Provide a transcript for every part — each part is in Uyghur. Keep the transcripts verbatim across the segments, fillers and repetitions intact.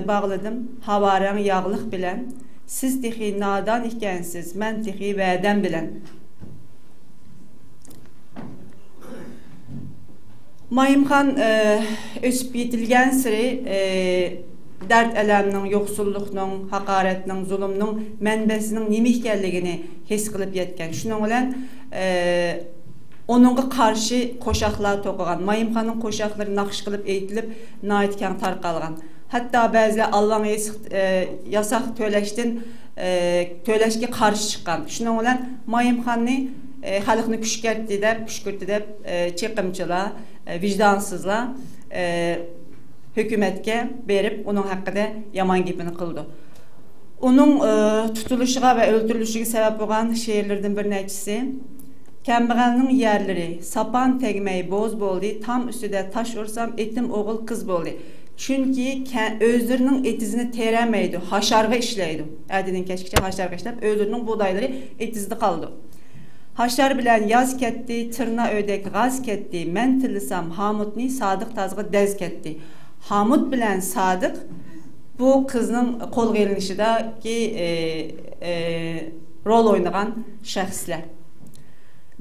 باغلىدىم ھاۋا رەڭ ياغلىق بىلەن، سىز تېخى نادان ئىكەنسىز، مەن تېخى ۋەدەم بىلەن. مايىمخان، ئە، ئۆسۈپ يېتىلگەنسېرى، ئە، دەرد-ئەلەمنىڭ، يوقسۇللۇقنىڭ، ھاقارەتنىڭ، زۇلۇمنىڭ مەنبەسىنىڭ نېمە ئىكەنلىكىنى ھېس قىلىپ يەتكەن. شۇنىڭ بىلەن، ئە، ئۇنىڭغا قارشى قوشاقلار توقۇغان. مايىمخاننىڭ قوشاقلىرى ناخشا قىلىپ ئېيتىلىپ، ناھايىتى كەڭ تارقالغان. ھەتتا بەزىلەر ئالۋاڭ يېسىق-، ئە، ياساق تۆلەشتىن، ئە، تۆلەشكە قارشى چىققان. شۇنىڭ بىلەن مايىمخاننى، ئە، خەلقنى كۈشكۈرتتى دەپ، كۈشكۈرتتى دەپ، ئە، چېقىمچىلار، ئە، ۋىجدانسىزلار، ئە، ھۆكۈمەتكە بېرىپ، ئۇنىڭ ھەققىدە يامان گېپىنى قىلىدۇ. ئۇنىڭ، ئە، تۇتۇلۇشىغا ۋە ئۆلتۈرۈلۈشىگە سەۋەب بولغان شېئىرلىرىدىن بىر نەچچىسى. كەمبەغەلنىڭ يەرلىرى ساپان تەگمەي بوز بولدى، تام ئۈستىدە تاش ئۇرسام، ئېتىم ئوغۇل قىز بولدى. چۈنكى كە-، ئۆزلىرىنىڭ ئېتىزىنى تېرەمەيدۇ، ھاشارغا ئىشلەيدۇ. ئەتىدىن كەچكىچە ھاشارغا ئىشلەپ، ئۆزلىرىنىڭ بۇغدايلىرى ئېتىزدا قالىدۇ. ھاشار بىلەن ياز كەتتى، تىرنا ئۆدەك غاز كەتتى. مەن تىللىسام ھامۇتنى، سادىق تازغا دەز كەتتى. ھامۇت بىلەن سادىق بۇ قىزنىڭ قولغا ئېلىنىشىدىكى، ئى، ئى، رول ئوينىغان شەخسلەر.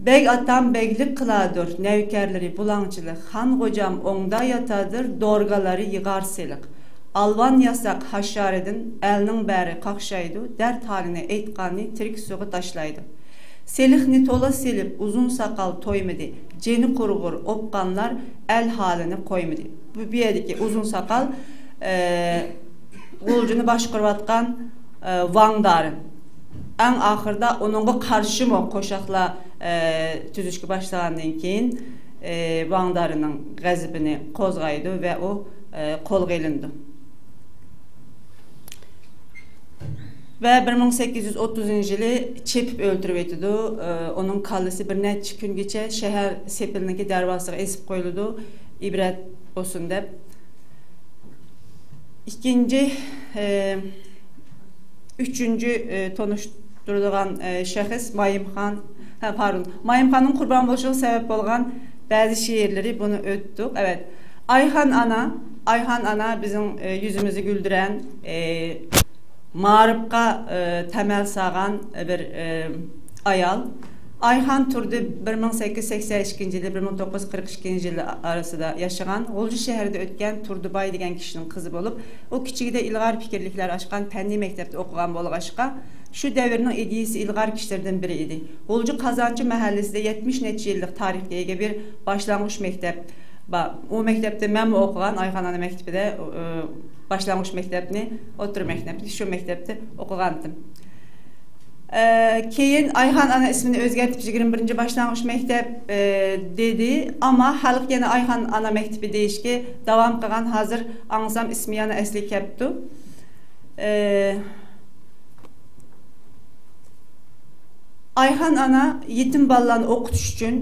بەگ ئاتام بەگلىك قىلادۇر، نەۋكەرلىرى بۇلاڭچىلىق. خان غوجام ئوڭدا ياتادۇر، دورگالىرى يىغار سېلىق. ئالۋان ياساق ھاشارىدىن ئەلنىڭ بەرى قاقشايدۇ، دەرد ھالىنى ئېيتقاننى تىرىك سۇغا تاشلايدۇ. سېلىقنى تولا سېلىپ، ئۇزۇن ساقال تويمىدى، جېنى قۇرغۇر ئوپقانلار ئەل ھالىنى قويمىدى. بۇ، بۇ يەردىكى ئۇزۇن ساقال، ئە، غۇلجىنى باشقۇرۇۋاتقان، ئە، ۋاڭ دارىن. ئەڭ ئاخىرىدا ئۇنىڭغا قارشىمۇ قوشاقلار، ئە، تۈزۈشكە باشلىغاندىن كېيىن، ئە، ۋاڭ دارىننىڭ غەزىپىنى قوزغايدۇ ۋە ئۇ، ئە، قولغا ئېلىنىدۇ. ۋە بىر مىڭ سەككىز يۈز ئوتتۇزىنچى يىلى چېپىپ ئۆلتۈرۈۋېتىدۇ. ئۇنىڭ كاللىسى بىر نەچچە كۈنگىچە شەھەر سېپىلنىڭكى دەرۋازىسىغا ئېسىپ قويۇلىدۇ، ئىبرەت بولسۇن دەپ. ئىككىنچى، ئۈچىنچى، تونۇشتۇرىدىغان، شەخس مايىمخان، ھە، پاردون، مايىمخاننىڭ قۇربان بولۇشىغا سەۋەب بولغان بەزى شېئىرلىرى، بۇنى ئۆتتۇق. ئەۋەت. ئايخان ئانا، ئايخان ئانا بىزنىڭ، ئە، يۈزىمىزدە گۈلدۈرەن، ئە، مائارىپقا، ئە، تەمەل سالغان بىر، ئە، ئايال. ئايخان تۇردى بىر مىڭ سەككىز يۈز سەكسەن ئىككىنچى يىلى، بىر مىڭ توققۇز يۈز قىرىق ئىككىنچى يىلى ئارىسىدا ياشىغان، غۇلجا شەھىرىدە ئۆتكەن تۇردىباي دېگەن كىشىنىڭ قىزى بولۇپ، ئۇ كىچىكىدە ئىلغار پىكىرلىكلەر ئاچقان پەننىي مەكتەپتە ئوقۇغان بولغاچقا، شۇ دەۋرنىڭ ئىدىيىسى ئىلغار كىشىلىرىدىن بىرى ئىدى. غۇلجا قازانچى مەھەللىسىدە يەتمىش نەچچە يىللىق تارىخقا ئىگە بىر باشلانغۇچ مەكتەپ بار. ئۇ مەكتەپتە مەنمۇ ئوقۇغان، ئايخان ئانا مەكتىپىدە، ئۇ، ئۇ، باشلانغۇچ مەكتەپنى، ئوتتۇرا مەكتەپنى شۇ مەكتەپتە ئوقۇغانتىم. ئە، كېيىن ئايخان ئانا ئىسمىنى ئۆزگەرتىپ، يىگىرمە بىرىنچى باشلانغۇچ مەكتەپ، ئە، دېدى. ئەمما خەلق يەنە ئايخان ئانا مەكتىپى دېيىشكە داۋام قىلغان. ھازىر ئاڭلىسام ئىسمى يەنە ئەسلىگە كەپتۇ. ئە، ئايخان ئانا يېتىم بالىلارنى ئوقۇتۇش ئۈچۈن،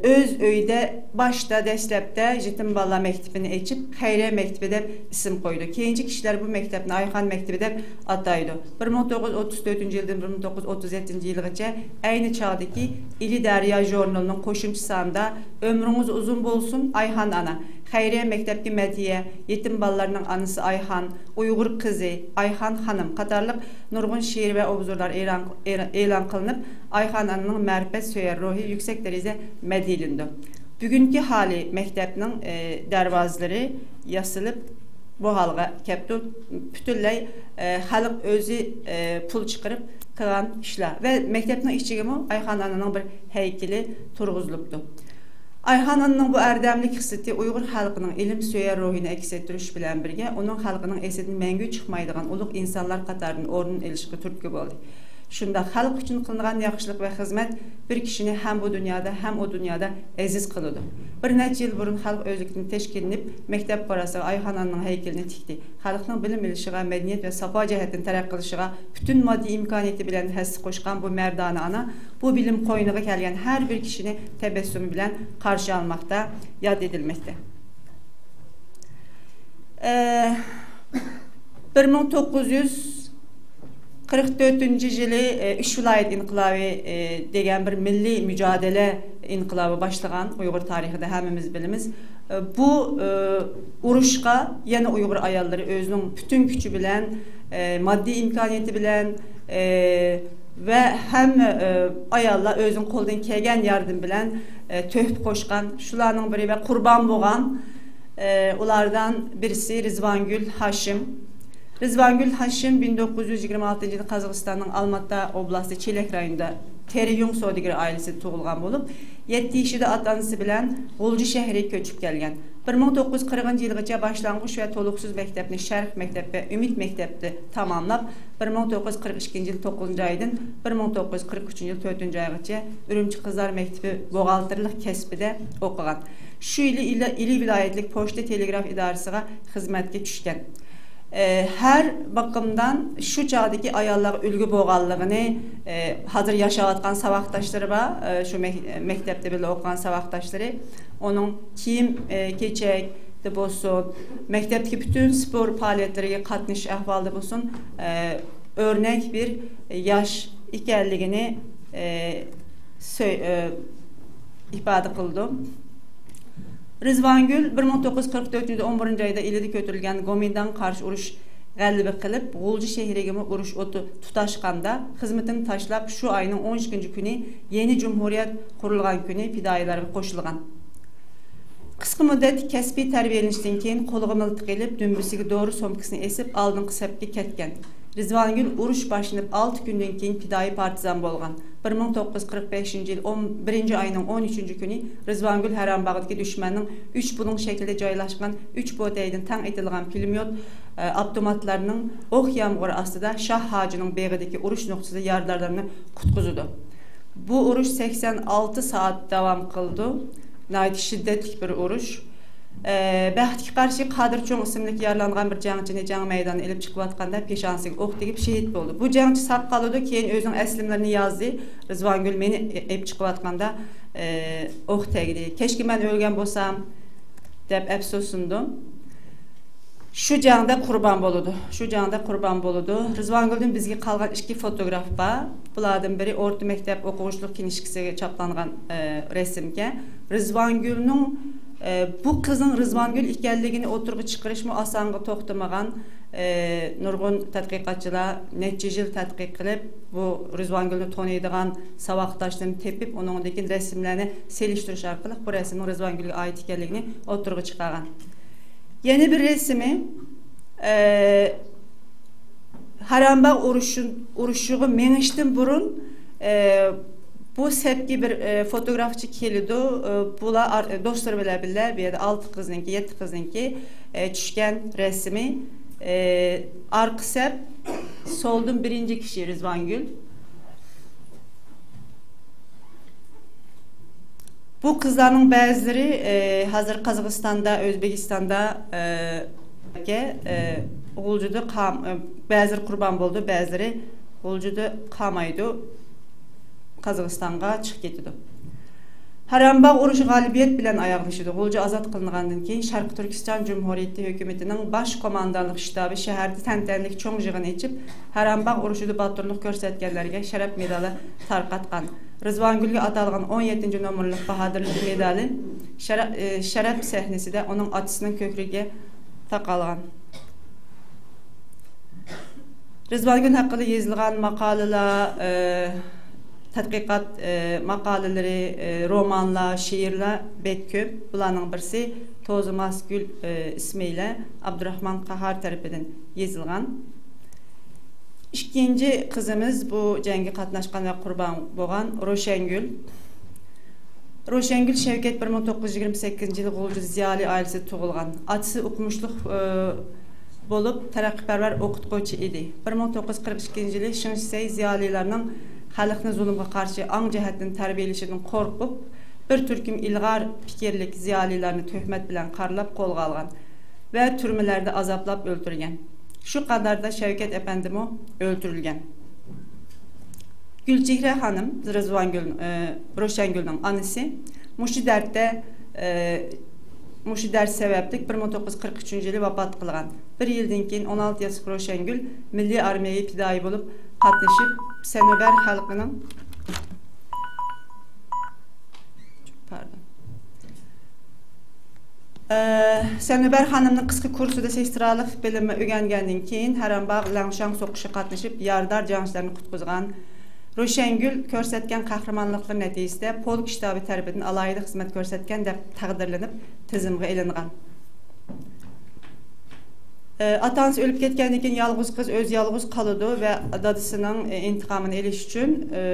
ئۆز ئۆيىدە باشتا، دەسلەپتە يېتىم بالىلار مەكتىپىنى ئېچىپ، خەيرىيە مەكتىپى دەپ ئىسىم قويىدۇ. كېيىنچە كىشىلەر بۇ مەكتەپنى ئايخان مەكتىپى دەپ ئاتايدۇ. بىر مىڭ توققۇز يۈز ئوتتۇز تۆتىنچى يىلدىن بىر مىڭ توققۇز يۈز ئوتتۇز يەتتىنچى يىلغىچە ئەينى چاغدىكى ئىلى دەريا ژۇرنىلىنىڭ قوشۇمچە سانىدا ئۆمرىڭىز ئۇزۇن بولسۇن، ئايخان ئانا، خەيرىيە مەكتەپكە مەدھىيە، يېتىم بالىلارنىڭ ئانىسى ئايخان، ئۇيغۇر قىزى، ئايخان خانىم قاتارلىق نۇرغۇن شېئىر ۋە ئوبزورلار ئېلان، ئېلان قىلىنىپ، ئايخان ئانىنىڭ مەرىپەت سۆيەر روھى يۈكسەك دەرىجىدە مەدھىيلىنىدۇ. بۈگۈنكى ھالى مەكتەپنىڭ، ئى، دەرۋازىلىرى ياسىلىپ، بۇ ھالغا كەپتۇ. پۈتۈنلەي، ئى، خەلق ئۆزى، ئى، پۇل چىقىرىپ قىلغان ئىشلار ۋە مەكتەپنىڭ ئىچىگىمۇ ئايخان ئانىنىڭ بىر ھەيكىلى تۇرغۇزۇلۇپتۇ. ئايخان ئانىنىڭ بۇ ئەردەملىك خىسلىتى ئۇيغۇر خەلقىنىڭ ئىلىم سۆيەر روھىنى ئەكس ئەتتۈرۈش بىلەن بىرگە، ئۇنىڭ خەلقىنىڭ ئېسىدىن مەڭگۈ چىقمايدىغان ئۇلۇغ ئىنسانلار قاتارىدىن ئورۇن ئېلىشىغا تۈرتكە بولدى. شۇنداق خەلق ئۈچۈن قىلىنغان ياخشىلىق ۋە خىزمەت بىر كىشىنى ھەم بۇ دۇنيادا، ھەم ئۇ دۇنيادا ئەزىز قىلىدۇ. بىر نەچچە يىل بۇرۇن خەلق ئۆزلۈكىدىن تىشكىنىلىپ، مەكتەپ قوراسىغا ئايخان ئانىنىڭ ھەيكىلىنى تىكتى. خەلقنىڭ بىلىم ئېلىشىغا، مەدەنىيەت ۋە ساپا جەھەتتىن تەرەققىي قىلىشىغا پۈتۈن ماددىي ئىمكانىيىتى بىلەن ھەسسە قوشقان بۇ مەردانە ئانا بۇ بىلىم قوينىغا كەلگەن ھەر بىر كىشىنى تەبەسسۇمى بىلەن قارشى ئالماقتا، ياد ئېتىلمەكتە. ئە، بىر مىڭ توققۇز يۈز قىرىق تۆتىنچى يىلى، ئە، ئۈچ ۋىلايەت ئىنقىلابى، ئە، دېگەن بىر مىللىي مۇجادىلە ئىنقىلابى باشلىغان، ئۇيغۇر تارىخىدا ھەممىمىز بىلىمىز. بۇ ئۇرۇشقا يەنە ئۇيغۇر ئاياللىرى ئۆزىنىڭ پۈتۈن كۈچى بىلەن، ماددىي ئىمكانىيىتى بىلەن ۋە ھەممە ئاياللار ئۆزىنىڭ قولىدىن كەلگەن ياردىمى بىلەن تۆھپە قوشقان، شۇلارنىڭ بىرى ۋە قۇربان بولغان ئۇلاردىن بىرسى رىزۋانگۈل ھاشىم. رىزۋانگۈل ھاشىم مىڭ توققۇز يۈز يىگىرمە ئالتىنچى يىلى قازاقىستاننىڭ ئالماتا ئوبلاستى چېلەك رايونىدا تېرىيۇڭ سودىگىرى ئائىلىسىدە تۇغۇلغان بولۇپ، يەتتە يېشىدا ئاتا-ئانىسى بىلەن غۇلجا شەھىرىگە كۆچۈپ كەلگەن. بىر مىڭ توققۇز يۈز قىرىقىنچى يىلغىچە باشلانغۇچ ۋە تولۇقسىز مەكتەپنى شەرق مەكتەپ ۋە ئۈمىد مەكتەپتە تاماملاپ، بىر مىڭ توققۇز يۈز قىرىق ئىككىنچى يىل توققۇزىنچى ئايدىن بىر مىڭ توققۇز يۈز قىرىق ئۈچىنچى يىل تۆتىنچى ئايغىچە ئۈرۈمچى قىزلار مەكتىپى بوغالتىرلىق كەسپىدە ئوقۇغان. شۇ يىلى ئىلى، ئىلى ۋىلايەتلىك پوچتا تېلېگراف ئىدارىسىغا خىزمەتكە چۈشكەن. ئى، ھەر باقىمدان شۇ چاغدىكى ئاياللارغا ئۈلگە بولغانلىقىنى، ئى، ھازىر ياشاۋاتقان ساۋاقداشلىرى بار، ئى، شۇ مەك-، مەكتەپتە بىللە ئوقۇغان ساۋاقداشلىرى. ئۇنىڭ كىيىم، ئى، كېچەكتە بولسۇن، مەكتەپتىكى پۈتۈن سپورت پائالىيەتلىرىگە قاتنىشىش ئەھۋالىدا بولسۇن، ئى، ئۆرنەك بىر ياش ئىكەنلىكىنى، ئى، سۆ-، ئى، ئىپادە قىلىدۇ. رىزۋانگۈل بىر مىڭ توققۇز يۈز قىرىق تۆتىنچى يىلى ئون بىرىنچى ئايدا ئىلىدە كۆتۈرۈلگەن گومىنداڭغا قارشى ئۇرۇش غەلىبە قىلىپ، غۇلجا شەھىرىگىمۇ ئۇرۇش ئوتى تۇتاشقاندا، خىزمىتىنى تاشلاپ، شۇ ئاينىڭ ئون ئىككىنچى كۈنى يېڭى جۇمھۇرىيەت قۇرۇلغان كۈنى پىدائىيلارغا قوشۇلغان. قىسقا مۇددەت كەسپىي تەربىيەلىنىشتىن كېيىن، قولىغا مىلتىق ئېلىپ، دۈمبىسىگە دورا سومكىسىنى ئېسىپ، ئالدىنقى سەپكە كەتكەن. رىزۋانگۈل ئۇرۇش باشلىنىپ ئالتە كۈندىن كېيىن پىدائىي پارتىزان بولغان. بىر مىڭ توققۇز يۈز قىرىق بەشىنچى يىل ئون بىرىنچى ئاينىڭ ئون ئۈچىنچى كۈنى رىزۋانگۈل ھەرەمباغدىكى دۈشمەننىڭ ئۈچ بۇلۇڭ شەكلىدە جايلاشقان ئۈچ بوتەيدىن تەڭ ئېتىلغان پۇلېميوت، ئە، ئاپتوماتلارنىڭ ئوق يامغۇرى ئاستىدا شاھ ھاجىنىڭ بېغىدىكى ئۇرۇش نۇقتىسىدا يارىدارلارنى قۇتقۇزىدۇ. بۇ ئۇرۇش سەكسەن ئالتە سائەت داۋام قىلىدۇ. ناھايىتى شىددەتلىك بىر ئۇرۇش. ئە، بەختكە قارشى، قادىر چوڭ ئىسىملىك يارىلانغان بىر جەڭچىنى جەڭ مەيدانىغا ئېلىپ چىقىۋاتقاندا پېشانىسىگە ئوق تېگىپ شېھىت بولدى. بۇ جەڭچى ساق قالىدۇ، كېيىن ئۆزىنىڭ ئەسلىمىلىرىنى يازدى. رىزۋانگۈل مېنى ئېلىپ چىقىۋاتقاندا، ئە، ئوق تەگدى. كەچكە مەن ئۆلگەن بولسام، دەپ ئەپسۇسلىنىدۇ. شۇ جەڭدە قۇربان بولىدۇ. شۇ جەڭدە قۇربان بولىدۇ. رىزۋانگۈلدىن بىزگە قالغان ئىككى فوتوگراف بار. بۇلاردىن بىرى ئورتا مەكتەپ ئوقۇغۇچىلىق كىنىشكىسىگە چاپلانغان، ئە، رەسىمكەن. رىزۋانگۈلنىڭ، ئە، بۇ قىزنىڭ رىزۋانگۈل ئىكەنلىكىنى ئوتتۇرىغا چىقىرىشمۇ ئاسانغا توختىمىغان. ئە، نۇرغۇن تەتقىقاتچىلار نەچچە يىل تەتقىق قىلىپ، بۇ رىزۋانگۈلنى تونۇيدىغان ساۋاقداشلىرىنى تېپىپ، ئۇنىڭدىن كېيىن رەسىملەرنى سېلىشتۇرۇش ئارقىلىق بۇ رەسىمنىڭ رىزۋانگۈلگە ئائىت ئىكەنلىكىنى ئوتتۇرىغا چىقارغان. يەنە بىر رەسىمى، ئە، ھارامباغ ئۇرۇشى، ئۇرۇشىغا مېڭىشتىن بۇرۇن، ئە، بۇ سەپكە بىر، ئە، فوتوگرافچى كېلىدۇ. ئە، بۇلار ئار-، دوستلىرى بىلەن بىللە بۇ يەردە ئالتە قىزنىڭكى، يەتتە قىزنىڭكى، ئە، چۈشكەن رەسىمى. ئە، ئارقا سەپ، سولدىن بىرىنچى كىشى رىزۋانگۈل. بۇ قىزلارنىڭ بەزىلىرى، ئى، ھازىر قازاقىستاندا، ئۆزبېكىستاندا، ئى، ئى، غۇلجىدا قام-، ئى، بەزىلىرى قۇربان بولىدۇ، بەزىلىرى غۇلجىدا قالمايدۇ، قازاقىستانغا چىقىپ كېتىدۇ. ھارامباغ ئۇرۇشى غالىبىيەت بىلەن ئاياغلىشىدۇ. غۇلجا ئازاد قىلىنغاندىن كېيىن، شەرقىي تۈركىستان جۇمھۇرىيىتى ھۆكۈمىتىنىڭ باش قوماندانلىق شتابى شەھەردە تەنتەنىلىك چوڭ يىغىن ئېچىپ، ھارامباغ ئۇرۇشىدا باتۇرلۇق كۆرسەتكەنلەرگە شەرەپ مېدالى تارقاتقان. رىزۋانگۈلگە ئاتالغان ئون يەتتىنچى نومۇرلۇق باھادىرلىق مېدالى شەرە-، ئى، شەرەپ سەھنىسىدە ئۇنىڭ ئاتىسىنىڭ كۆكرىكىگە تاقالغان. رىزۋانگۈل ھەققىدە يېزىلغان ماقالىلەر، ئى، تەتقىقات، ئى، ماقالىلىرى، ئى، رومانلار، شېئىرلار بەك كۆپ. بۇلارنىڭ بىرسى توزىماس گۈل، ئى، ئىسمى ئىلە ئابدۇراخمان قاھار تەرىپىدىن يېزىلغان. ئىككىنچى قىزىمىز بۇ جەڭگە قاتناشقان ۋە قۇربان بولغان روشەنگۈل. روشەنگۈل شەۋكەت بىر مىڭ توققۇز يۈز يىگىرمە سەككىزىنچى يىلى غۇلجىدا زىيالىي ئائىلىسىدە تۇغۇلغان. ئاتىسى ئوقۇمۇشلۇق، ئى، بولۇپ، تەرەققىيپەرۋەر ئوقۇتقۇچى ئىدى. بىر مىڭ توققۇز يۈز قىرىق ئىككىنچى يىلى شېڭ شىسەي زىيالىيلارنىڭ خەلقنى زۇلۇمغا قارشى ئاڭ جەھەتتىن تەربىيەلىشىدىن قورقۇپ، بىر تۈركۈم ئىلغار پىكىرلىك زىيالىيلارنى تۆھمەت بىلەن قارىلاپ قولغا ئالغان ۋە تۈرمىلەردە ئازابلاپ ئۆلتۈرگەن. شۇ قاتاردا شەۋكەت ئەپەندىمۇ ئۆلتۈرۈلگەن. گۈلچېھرە خانىم، رىزۋانگۈل، ئى، روشەنگۈلنىڭ ئانىسى، مۇشۇ دەردتە، ئى، مۇشۇ دەرد سەۋەبلىك بىر مىڭ توققۇز يۈز قىرىق ئۈچىنچى يىلى ۋاپات قىلغان. بىر يىلدىن كېيىن ئون ئالتە ياشلىق روشەنگۈل مىللىي ئارمىيەگە پىدائىي بولۇپ قاتنىشىپ، سەنۇبەر خەلقىنىڭ، پاردون. ئە، سەنۇبەر خانىمنىڭ قىسقا كۇرسىدا سېسترالىق بىلىمنى ئۆگەنگەندىن كېيىن، ھەرەمباغ لەڭشاڭ سوقۇشىغا قاتنىشىپ، يارىدار جەڭچىلەرنى قۇتقۇزغان روشەنگۈل كۆرسەتكەن قەھرىمانلىقلىرى نەتىجىسىدە پولك شتابى تەرىپىدىن ئالاھىدە خىزمەت كۆرسەتكەن دەپ تەقدىرلىنىپ، تىزىمغا ئېلىنغان. ئە، ئاتا-ئانىسى ئۆلۈپ كەتكەندىن كېيىن يالغۇز قىز ئۆزى يالغۇز قالىدۇ ۋە دادىسىنىڭ، ئە، ئىنتىقامىنى ئېلىش ئۈچۈن، ئە،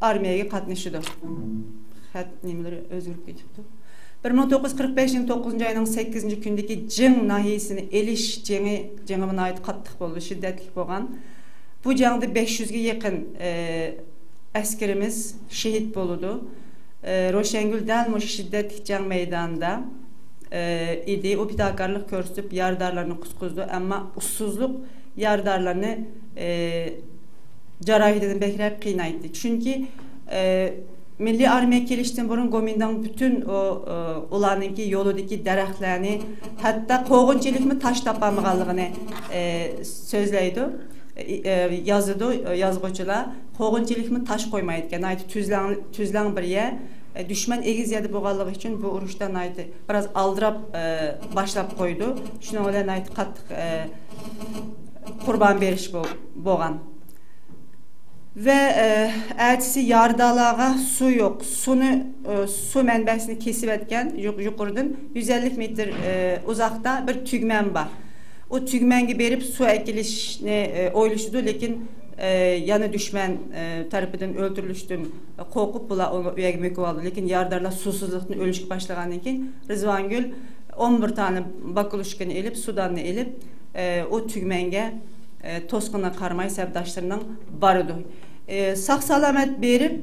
ئارمىيەگە قاتنىشىدۇ. خەت نېمىلىرى ئۆزگىرىپ كېتىپتۇ. بىر مىڭ توققۇز يۈز قىرىق بەش يىلى توققۇزىنچى ئاينىڭ سەككىزىنچى كۈنىدىكى جىڭ ناھىيەسىنى ئېلىش جېڭى، جېڭى ناھايىتى قاتتىق بولدى، شىددەتلىك بولغان. بۇ جەڭدە بەش يۈزگە يېقىن، ئە، ئەسكىرىمىز شېھىت بولىدۇ. ئە، روشەنگۈل دەل مۇشۇ شىددەتلىك جەڭ مەيدانىدا، ئە، ئىدى. ئۇ پىداكارلىق كۆرسىتىپ، يارىدارلارنى قۇتقۇزىدۇ. ئەمما ئۇسسۇزلۇق يارىدارلارنى، ئە، جاراھىتىدىن بەكرەك قىينايتتى. چۈنكى، ئە، مىللىي ئارمىيە كېلىشتىن بۇرۇن گومىنداڭ پۈتۈن ئۇ، ئۇ، ئۇلارنىڭكى يولىدىكى دەرەخلەرنى، ھەتتا قوغۇنچىلىكمۇ تاش تاپالمىغانلىقىنى، ئە، سۆزلەيدۇ، ئە، يازىدۇ، ئە، يازغۇچىلار. قوغۇنچىلىكمۇ تاش قويمايدىكەن، ناھايىتى تۈزلەڭ، تۈزلەڭ بىر يەر. ئە، دۈشمەن ئېگىز يەردە بولغانلىقى ئۈچۈن بۇ ئۇرۇشتا ناھايىتى بىراز ئالدىراپ، ئە، باشلاپ قويىدۇ. شۇنىڭ بىلەن ناھايىتى قاتتىق، ئە، قۇربان بېرىش بو-، بولغان. ۋە، ئە، ئەتىسى يارىدارلارغا سۇ يوق، سۇنى، ئە، سۇ مەنبەسىنى كېسىۋەتكەن يۇق-، يۇقىرىدىن يۈز ئەللىك مېتىر، ئە، ئۇزاقتا بىر تۈگمەن بار. ئۇ تۈگمەنگە بېرىپ سۇ ئەكېلىشنى، ئە، ئويلىشىدۇ، لېكىن، ئە، يەنە دۈشمەن، ئە، تەرىپىدىن ئۆلتۈرۈلۈشتىن قورقۇپ، بۇلار ئۇنى ئۆيگە مۆكۈۋالىدۇ. لېكىن يارىدارلار سۇسىزلىقتىن ئۆلۈشكە باشلىغاندىن كېيىن، رىزۋانگۈل ئون بىر دانە باكۇلۇشكىنى ئېلىپ، سۇداننى ئېلىپ، ئە، ئۇ تۈگمەنگە، ئە، توسقىنىغا قارىماي سەپداشلىرىنىڭ بارىدۇ. ئە، ساق-سالامەت بېرىپ،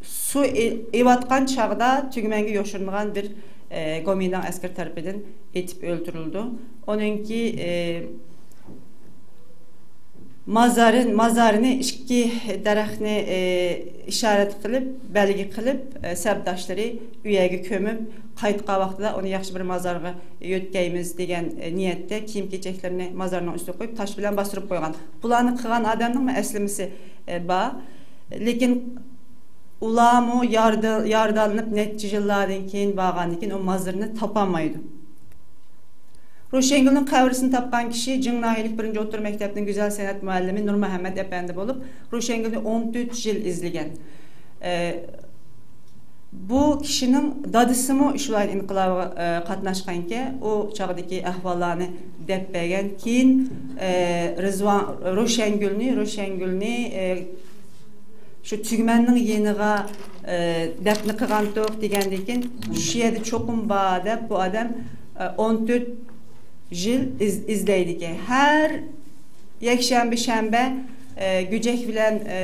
سۇ ئې-، ئېۋاتقان چاغدا تۈگمەنگە يوشۇرۇنغان بىر، ئە، گومىنداڭ ئەسكىرى تەرىپىدىن ئېتىپ ئۆلتۈرۈلىدۇ. ئۇنىڭكى، ئە، مازارى، مازارىنى ئىككى دەرەخنى، ئى، ئىشارەت قىلىپ، بەلگە قىلىپ، ئى، سەپداشلىرى ئۆيگە كۆمۈپ، قايتقان ۋاقتىدا ئۇنى ياخشى بىر مازارغا يۆتكەيمىز دېگەن، ئى، نىيەتتە كىيىم-كېچەكلىرىنى مازارنىڭ ئۈستىگە قويۇپ، تاش بىلەن باستۇرۇپ قويغان. بۇلارنى قىلغان ئادەمنىڭمۇ ئەسلىمىسى، ئى، بار. لېكىن ئۇلارمۇ يارىدار-، يارىدارلىنىپ نەچچە يىللاردىن كېيىن بارغاندىن كېيىن ئۇ مازىرىنى تاپالمايدۇ. روشەنگۈلنىڭ قەبرىسىنى تاپقان كىشى جىڭ ناھىيەلىك بىرىنچى ئوتتۇرا مەكتەپنىڭ گۈزەل سەنئەت مۇئەللىمى نۇرمۇھەممەت ئەپەندى بولۇپ، روشەنگۈلنى ئون تۆت يىل ئىزلىگەن. ئە، بۇ كىشىنىڭ دادىسىمۇ شۇ ئىنقىلابقا، ئە، قاتناشقانىكەن، ئۇ چاغدىكى ئەھۋاللارنى دەپ بەرگەن. كېيىن، ئە، رىزۋان، روشەنگۈلنى، روشەنگۈلنى، ئە، شۇ تۈگمەننىڭ يېنىغا، ئە، دەپنە قىلغانتۇق دېگەندىن كېيىن، شۇ يەردە چوقۇم بار دەپ، بۇ ئادەم، ئە، ئون تۆت يىل ئىز-، ئىزدەيدىكەن. ھەر يەكشەنبە، شەنبە، ئە، گۈجەك بىلەن، ئە،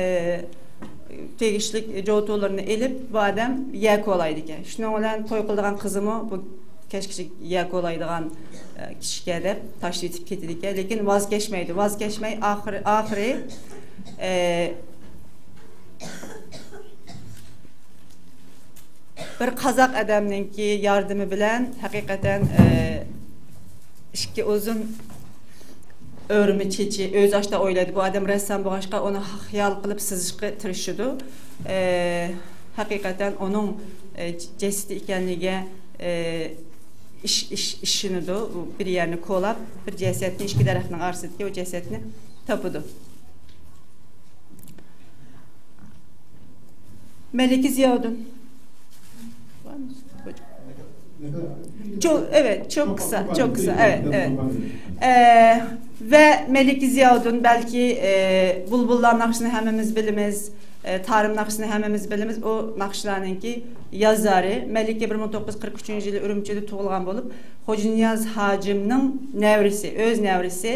تېگىشلىك جوتۇلىرىنى ئېلىپ، بۇ ئادەم يەر كولايدىكەن. شۇنىڭ بىلەن توي قىلىدىغان قىزىمۇ بۇ كەچكىچە يەر كولايدىغان، ئە، كىشىكەن دەپ تاشلىۋېتىپ كېتىدىكەن. لېكىن ۋاز كەچمەيدۇ. ۋاز كەچمەي، ئاخىرى، ئاخىرى، ئە، بىر قازاق ئادەمنىڭكى ياردىمى بىلەن ھەقىقەتەن، ئە، ئىككى ئۇزۇن ئۆرمە چېچى، ئۆزى ئاشتا ئويلايدۇ. بۇ ئادەم رەسسام بولغاچقا، ئۇنى خىيال قىلىپ سىزىشقا تىرىشىدۇ. ئە، ھەقىقەتەن ئۇنىڭ، ئە، جەسىتى ئىكەنلىكىگە، ئە، ئىش-، ئىش-، ئىشىنىدۇ. ئۇ بىر يەرنى كولاپ، بىر جەسەتنى، ئىككى دەرەخنىڭ ئارىسىدىكى ئۇ جەسەتنى تاپىدۇ. مەلىكە زىياۋۇدۇن. Çok, evet, çok kısa, çok kısa, evet, evet. Ee, ve Melike Ziyaudun, belki, e, Bulbullar Nakşı'nı hepimiz biliriz, e, Tarım Nakşı'nı hepimiz biliriz. O nakşılarınki yazarı. Melike bir ming to'qqiz yuz qirq uchinchi yili Urumchida tug'ilgan bo'lib, Xo'janiyaz hojimning nevrisi, o'z nevrisi.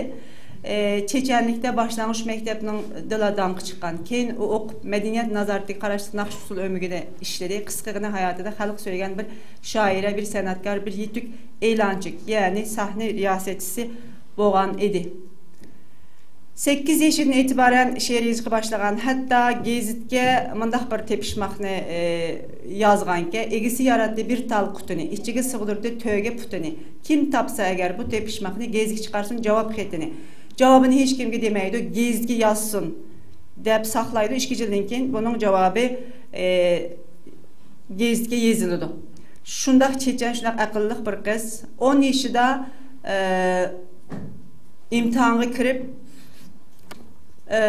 ئى، چېچەنلىكتە باشلانغۇچ مەكتەپنىڭ دىلا داڭقى چىققان. كېيىن ئۇ ئوقۇپ، مەدەنىيەت نازارىتىگە قاراشلىق ناخشا-ئۇسسۇل ئۆمىكىدە ئىشلىدى. قىسقىغىنە ھاياتىدا خەلق سۆيگەن بىر شائىرە، بىر سەنئەتكار، بىر يېتۈك ئېلانچى، يەنى سەھنە رىياسەتچىسى بولغان ئىدى. سەككىز يېشىدىن ئېتىبارەن شېئىر يېزىشقا باشلىغان، ھەتتا گېزىتكە مۇنداق بىر تېپىشماقنى، ئى، يازغانكەن، ئىگىسى ياراتتى بىر تال قۇتىنى، ئىچىگە سىغدۇردى تۆگە پۇتىنى. كىم تاپسا ئەگەر بۇ تېپىشماقنى، گېزىتكە چىقارسۇن جاۋاب خېتىنى. جاۋابىنى ھېچكىمگە دېمەيدۇ، گېزىتكە يازسۇن دەپ ساقلايدۇ. ئىككى يىلدىن كېيىن بۇنىڭ جاۋابى، ئى، گېزىتكە يېزىلىدۇ. شۇنداق چېچەن، شۇنداق ئەقىللىق بىر قىز. ئون يېشىدا، ئە، ئىمتىھانغا كىرىپ، ئە،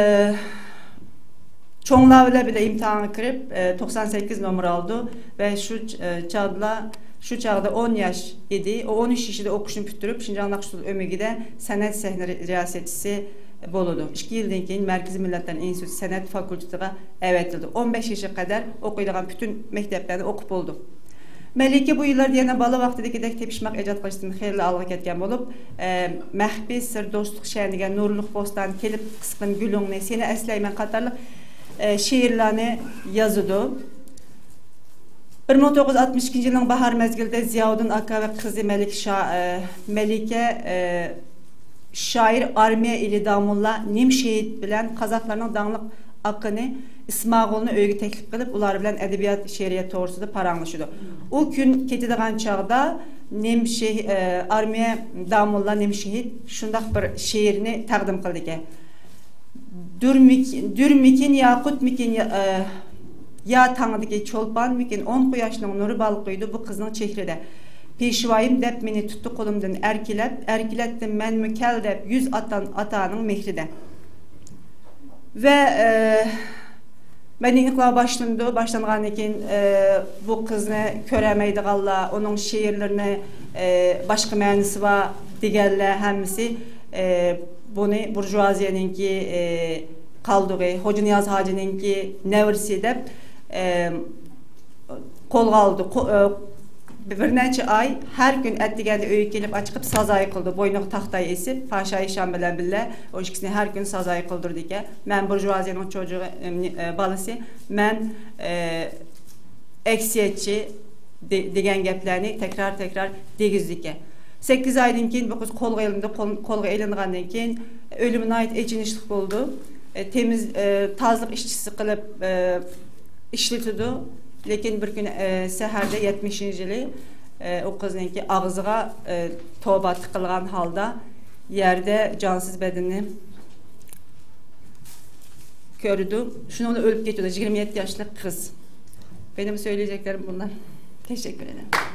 چوڭلار بىلەن بىللە ئىمتىھانغا كىرىپ، ئە، توقسان سەككىز نومۇر ئالىدۇ ۋە شۇ چ-، ئە، چاغدىلا، شۇ چاغدا ئون ياش ئىدى. ئۇ ئون ئۈچ يېشىدا ئوقۇشنى پۈتتۈرۈپ، شىنجاڭ ناخشا ئۇسسۇل ئۆمىكىدە سەنئەت سەھنە رىياسەتچىسى بولىدۇ. ئىككى يىلدىن كېيىن مەركىزىي مىللەتلەرنىڭ ئىنستىتۇتى سەنئەت فاكۇلتېتىغا ئەۋەتىلىدۇ. ئون بەش يېشىغا قەدەر ئوقۇيدىغان پۈتۈن مەكتەپلەرنى ئوقۇپ بولىدۇ. مەلىكە بۇ يىللاردا يەنە بالا ۋاقتىدىكىدەك تېپىشماق، ئىجاد قىلىشتىن خېلىلا ئالغا كەتكەن بولۇپ، ئە، مەخپىي سىر، دوستلۇق شەھىرىگە، نۇرلۇق بوستان، كېلىپ قىسقىن گۈلۈڭنى، سېنى ئەسلەيمەن قاتارلىق، ئە، شېئىرلارنى يازىدۇ. بىر مىڭ توققۇز يۈز ئاتمىش ئىككىنچى يىلنىڭ باھار مەزگىلىدە زىياۋۇدۇن ئاكا ۋە قىزى مەلىكە شا-، ئە، مەلىكە، ئە، شائىر ئارمىيە ئېلى داموللا نىمشېھىت بىلەن قازاقلارنىڭ داڭلىق ئاقىنى ئىسماغۇلنى ئۆيىگە تەكلىپ قىلىپ، ئۇلار بىلەن ئەدەبىيات، شېئىرىيەت توغرىسىدا پاراڭلىشىدۇ. ئۇ كۈن كېتىدىغان چاغدا نىمشېھ-، ئە، ئارمىيە داموللا نىمشېھىت شۇنداق بىر شېئىرنى تەقدىم قىلىدىكەن. دۈرمىك-، دۈرمىكىن، ياقۇتمىكىن، يا، ئە، يا تاڭدىكى چولپانمىكىن، ئون قۇياشنىڭ نۇرى بالقۇيدۇ بۇ قىزنىڭ چېھرىدە. پېشۋايىم دەپ مېنى تۇتتى قولۇمدىن ئەركىلەپ، ئەركىلەتتىم مەنمۇ كەل دەپ يۈز ئاتان ئاتانىڭ مېھرىدە. ۋە، ئە، مەدەنىي ئىنقىلاب باشلىنىدۇ. باشلانغاندىن كېيىن، ئە، بۇ قىزنى كۆرەلمەيدىغانلار، ئۇنىڭ شېئىرلىرىنى، ئە، باشقا مەنىسى بار دېگەنلەر ھەممىسى، ئە، بۇنى بۇرژۇئازىيەنىڭكى، ئە، قالدۇقى، خوجانىياز ھاجىنىڭكى نەۋرىسى دەپ، ئە، قولغا ئالدى. قو-، ئە، بىر نەچچە ئاي ھەر كۈن ئەتىگەندە ئۆيگە كېلىپ ئاچىقىپ سازاي قىلدى. بوينىغا تاختاي ئېسىپ، پاشا ھىشام بىلەن بىللە ئۇ ئىككىسىنى ھەر كۈن سازاي قىلدۇرىدىكەن. مەن بۇرژۇئازىيەنىڭ چوجىغى، ئە، بالىسى، مەن، ئە، ئەكسىيەتچى دې-، دېگەن گەپلەرنى تەكرار، تەكرار دېگۈزىدىكەن. سەككىز ئايدىن كېيىن بۇ قىز قولغا ئېلىندى. قول-، قولغا ئېلىنغاندىن كېيىن ئۆلۈمى ناھايىتى ئېچىنىشلىق بولىدۇ. ئە، تېمىز، ئە، تازىلىق ئىشچىسى قىلىپ، ئە، ئىشلىتىدۇ. لېكىن بىر كۈنى، ئە، سەھەردە يەتمىشىنچى يىلى، ئە، ئۇ قىزنىڭكى ئاغزىغا، ئە، توبا تىقىلغان ھالدا يەردە جانسىز بەدىنىنى كۆرىدۇ. شۇنىڭ بىلەن ئۆلۈپ كېتىدۇ. يىگىرمە يەتتە ياشلىق قىز. بېنىم سۆيلەيجەكلىرىم بۇلار. تەشەككۈر ئەدەم.